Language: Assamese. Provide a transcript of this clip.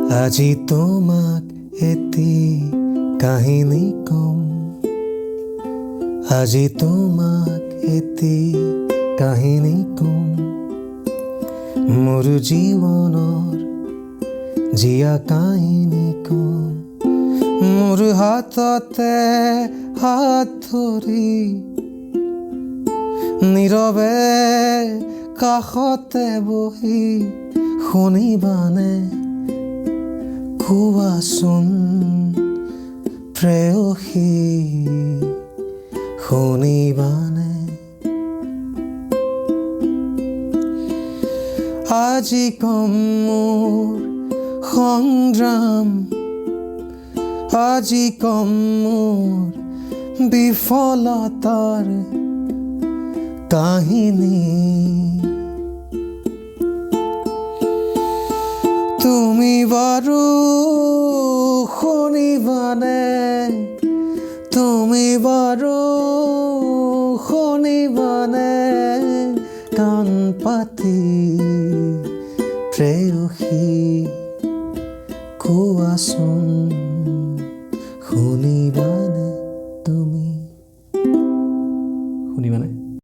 আজি তোমাক এটি কাহিনী কম, আজি তোমাক এটি কাহিনী কম, মোৰ জীৱনৰ জীয়া কাহিনী কম। মোৰ হাততে হাত ধৰি নীৰৱে কাষতে বহি শুনিবানে কোৱাচোন প্ৰেয়সী, শুনিবানে? আজি কম মোৰ সংগ্ৰাম, আজি কম মোৰ বিফলতাৰ কাহিনী। তুমি বাৰু শুনিবানে, তুমি বাৰু শুনিবানে কাণ পাতি প্ৰেয়সী, কোৱাচোন শুনিবানে তুমি? শুনিবানে?